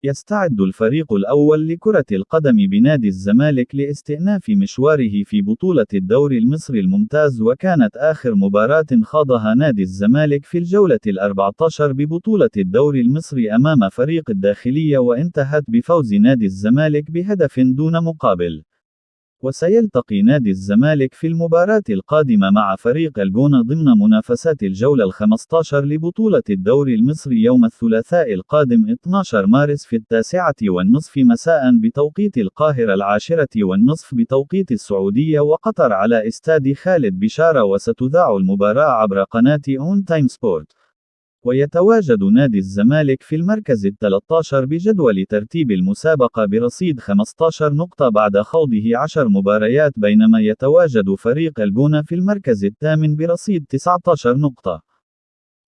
يستعد الفريق الأول لكرة القدم بنادي الزمالك لاستئناف مشواره في بطولة الدوري المصري الممتاز، وكانت آخر مباراة خاضها نادي الزمالك في الجولة ال14 ببطولة الدوري المصري أمام فريق الداخلية، وانتهت بفوز نادي الزمالك بهدف دون مقابل. وسيلتقي نادي الزمالك في المباراة القادمة مع فريق الجونة ضمن منافسات الجولة ال15 لبطولة الدوري المصري يوم الثلاثاء القادم 12 مارس في 9:30 مساء بتوقيت القاهرة، 10:30 بتوقيت السعودية وقطر على استاد خالد بشارة، وستذاع المباراة عبر قناة أون تايم سبورت. ويتواجد نادي الزمالك في المركز ال13 بجدول ترتيب المسابقة برصيد 15 نقطة بعد خوضه 10 مباريات، بينما يتواجد فريق الجونة في المركز الثامن برصيد 19 نقطة.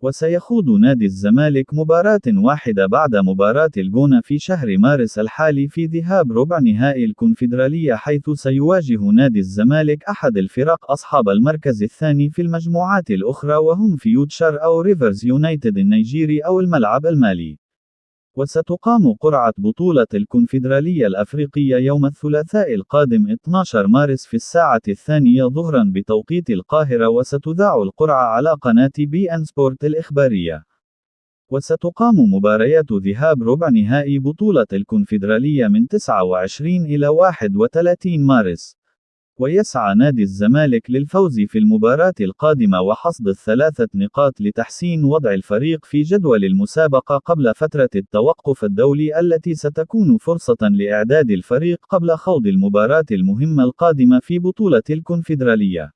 وسيخوض نادي الزمالك مباراة واحدة بعد مباراة الجونة في شهر مارس الحالي في ذهاب ربع نهائي الكونفدرالية، حيث سيواجه نادي الزمالك أحد الفرق أصحاب المركز الثاني في المجموعات الأخرى، وهم فيوتشر أو ريفرز يونايتد النيجيري أو الملعب المالي. وستقام قرعة بطولة الكونفدرالية الأفريقية يوم الثلاثاء القادم 12 مارس في الساعة 2 ظهرا بتوقيت القاهرة، وستذاع القرعة على قناة بي إن سبورت الإخبارية. وستقام مباريات ذهاب ربع نهائي بطولة الكونفدرالية من 29 إلى 31 مارس. ويسعى نادي الزمالك للفوز في المباراة القادمة وحصد ال3 نقاط لتحسين وضع الفريق في جدول المسابقة قبل فترة التوقف الدولي التي ستكون فرصة لإعداد الفريق قبل خوض المباراة المهمة القادمة في بطولة الكونفدرالية.